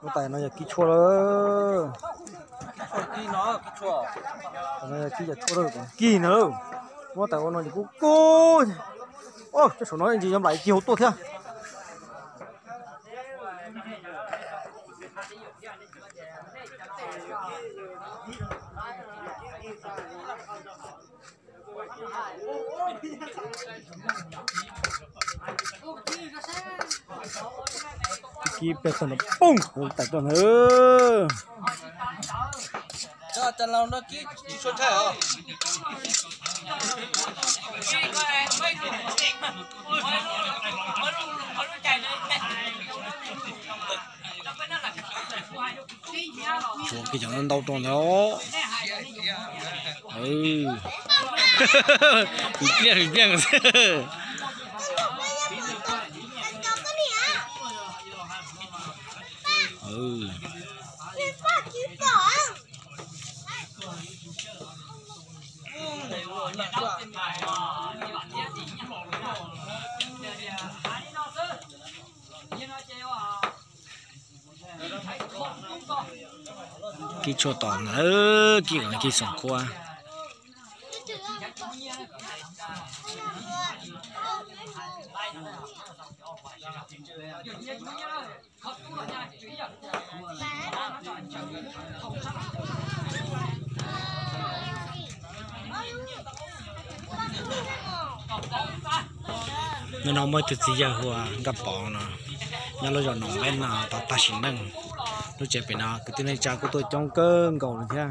Tais no yog kib tshuaj lawm. Kib cov tshuaj kib na. Muab tais ua no ces kub kub. Cov saum no ntsis yog nplaim ci hauv tuaj thiab. Kib peb tag no poob hauv tais tuaj na. Tshuav kiag cov ntau rau ntawd. Pliaj pliaj xwb. Kib tshuaj tom ntawd, kib kib xoom khuab. Hnub no muaj ib tug txiv yawg hu ua Nkaj Pov no, nyob lub zos Noom Npeb no tau tag sim neej. Lub tsev pem no kwv tij neej tsa kuj tuaj coob kawg nkaus li thiab.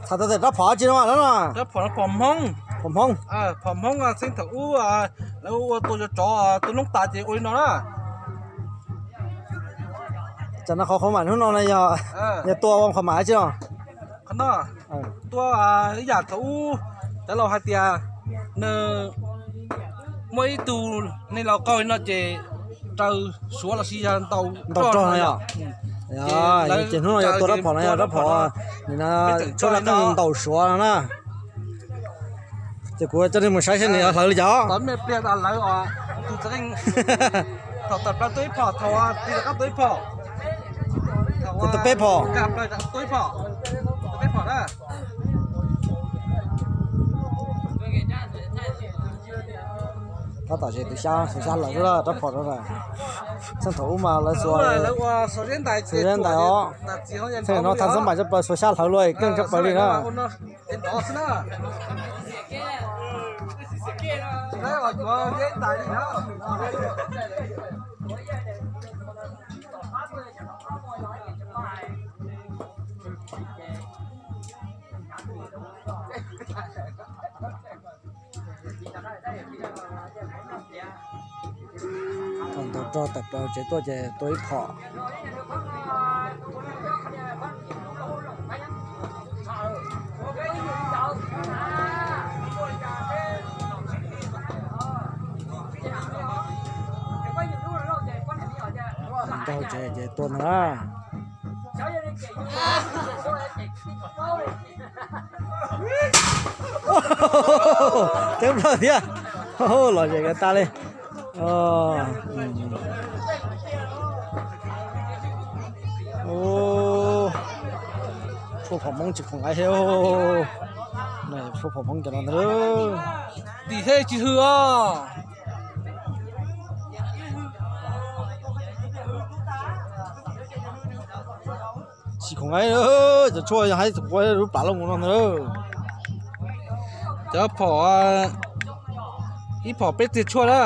Txhais tau tias rab phom tsi no no? Phom Hmoob. Phom Hmoob. Phom Hmoob xeeb thaum ub lawv ua tua tsov tua noob tas ces ua li no na. Tsam no qhov qhov mam hnub no na yog, yog tua ua qhov mam tsi no? Qhov no tua ib yam thaum ub cov laus hais tias nws muaj ib tug neeg laus qaug li no ces raws suav los sis yog ntaus rog no yom. Ces hnub no yog tua rab phom no yog rab phom, nim no tshuaj rab qeej ntaus suav no na. Ces kuv coj nej mus saib seb nws hlawv li cas. Tus peb phom. Tab tom ze tus xyab, tus xyab hlawv xwb rab phom no. Txheej thaum ub mas lawv xuas zeb ntais os. Txheej no thaj ntxoov mas coj plaws xuas xyab hlawv luaj keej coj plaws li na. Thaum ntaus rog tawm plaws tsev tuaj ces tua ib phom. Ntaus tsev ces tua ntag na. Teb plaws thiab. Lom zem tas li. Tshuaj phom Hmoob tsis khoom nqaij thiab. Tshuaj phom Hmoob cov no ntag. Tim thiab tsis hwm os. Tsis khoom nqaij, cov tshuaj yog haib lub plhav looj mus no ntag. Cov phom, ib phom peb txiag tshuaj na,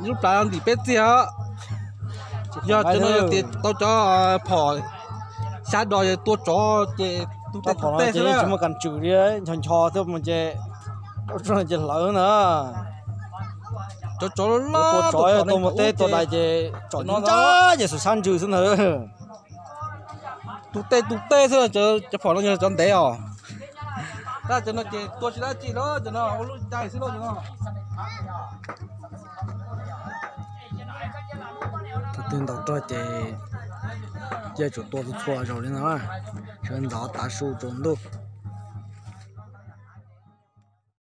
lub plhav ntim peb txiag os. Yog cov no yog tias tau cov phom xya dos yog tua tsov ces tu tej tu tej xwb na. Tsis muaj kam tswm li, ncho ncho thiab mus ces ces hlawv na. Cov tsov loj loj tua tsov tua mus teb tua dais ces tsom ncaj ces xum sab ntsws xwb ntag. Tu tej tu tej xwb, cov phom no yog cov ntev os. Tab cov no ces tua tsis dab tsi los cov no ua lub cai xwb lauj cov no. Tus twg ntaus rog ces Ces tsum tua txhua txhua zaus li no, sawv ntxov tav su tsaus ntuj.